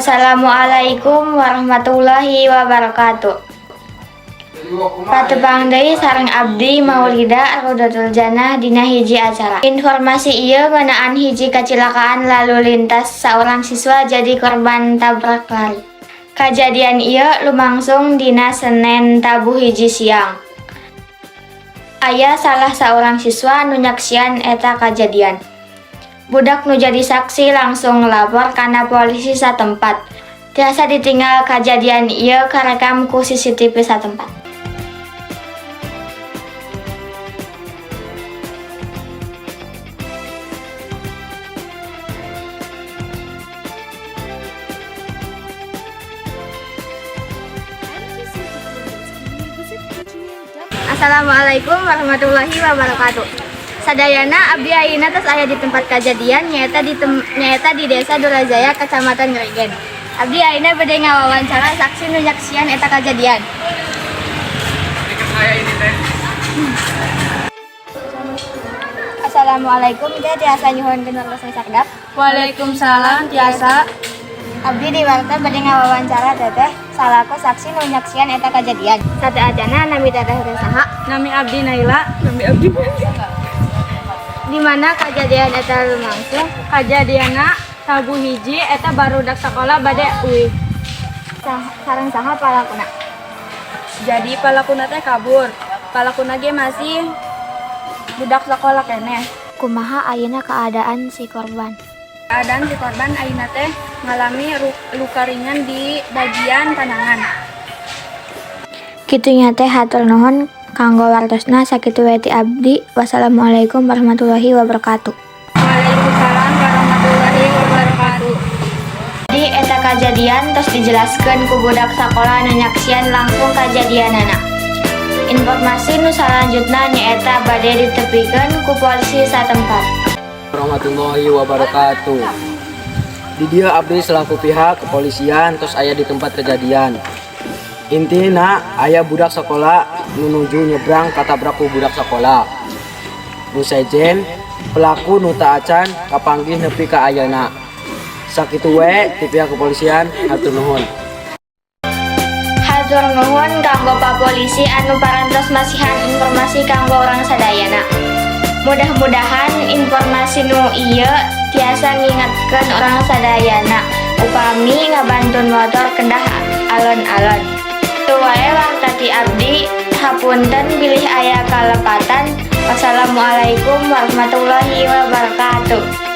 Assalamualaikum warahmatullahi wabarakatuh. Patepang deui sareng abdi Maulida Rodotul Jannah dina hiji acara. Informasi ieu ngeunaan hiji kacilakaan lalu lintas, saurang siswa jadi korban tabrak lari. Kajadian ieu lumangsung dina Senen tabuh 1 siang. Aya salah saurang siswa nu nyaksian eta kajadian. Budak nu jadi saksi langsung lapor kana polisi satempat. Tiasa ditingal kajadian ieu karekam ku CCTV satempat. Assalamualaikum warahmatullahi wabarakatuh. Sadayana, abdi ayeuna tos aya di tempat kajadian, nyaeta di Desa Durajaya, Kecamatan Ngrigen. Abdi ayeuna bade ngawawancara saksi nu nyaksian eta kajadian. Saya ini teh. Assalamualaikum, teh, tiasa nyuhunkeun waktosna sakedap? Waalaikumsalam, tiasa. Abdi di warta bade ngawawancara teteh salaku saksi nu nyaksian eta kajadian. Sateuacanna, nami teteh teh saha? Nami abdi Naila. Nami abdi. Di mana kajadian eta lumangsung? Kajadianna tabuh 1, eta barudak sekolah bade uih. Sareng saha palakuna? Jadi palakuna teh kabur. Palakuna ge masih budak sekolah keneh. Kumaha ayeuna keadaan si korban? Keadaan si korban ayeuna teh ngalami luka ringan di bagian panangan. Kitu nya teh, hatur nuhun kanggo wartosna, sakitu we ti abdi. Wassalamualaikum warahmatullahi wabarakatuh. Waalaikumsalam warahmatullahi wabarakatuh. Di eta kajadian tos dijelaskeun ku budak sakola nu nyaksian langsung kajadianana. Informasi nu salanjutna nyaeta bade ditepikeun ku polisi satempat. Warahmatullahi wabarakatuh. Di dieu abdi selaku pihak kepolisian terus aya di tempat kejadian. Intina aya budak sekolah nu nuju nyebrang katabrak ku budak sekolah. Nu sejen pelaku nu teu acan kapanggih nepi ka ayeuna. Sakitu we ti pihak kepolisian, hatur nuhun. Hatur nuhun kanggo Pak Polisi anu parantos masihan informasi kanggo urang sadayana. Mudah-mudahan informasi nu ieu tiasa ngingetkeun urang sadayana upami ngabantun motor kedah alon-alon. Kitu wae warta ti abdi, hapunten bilih aya kalepatan. Wassalamualaikum warahmatullahi wabarakatuh.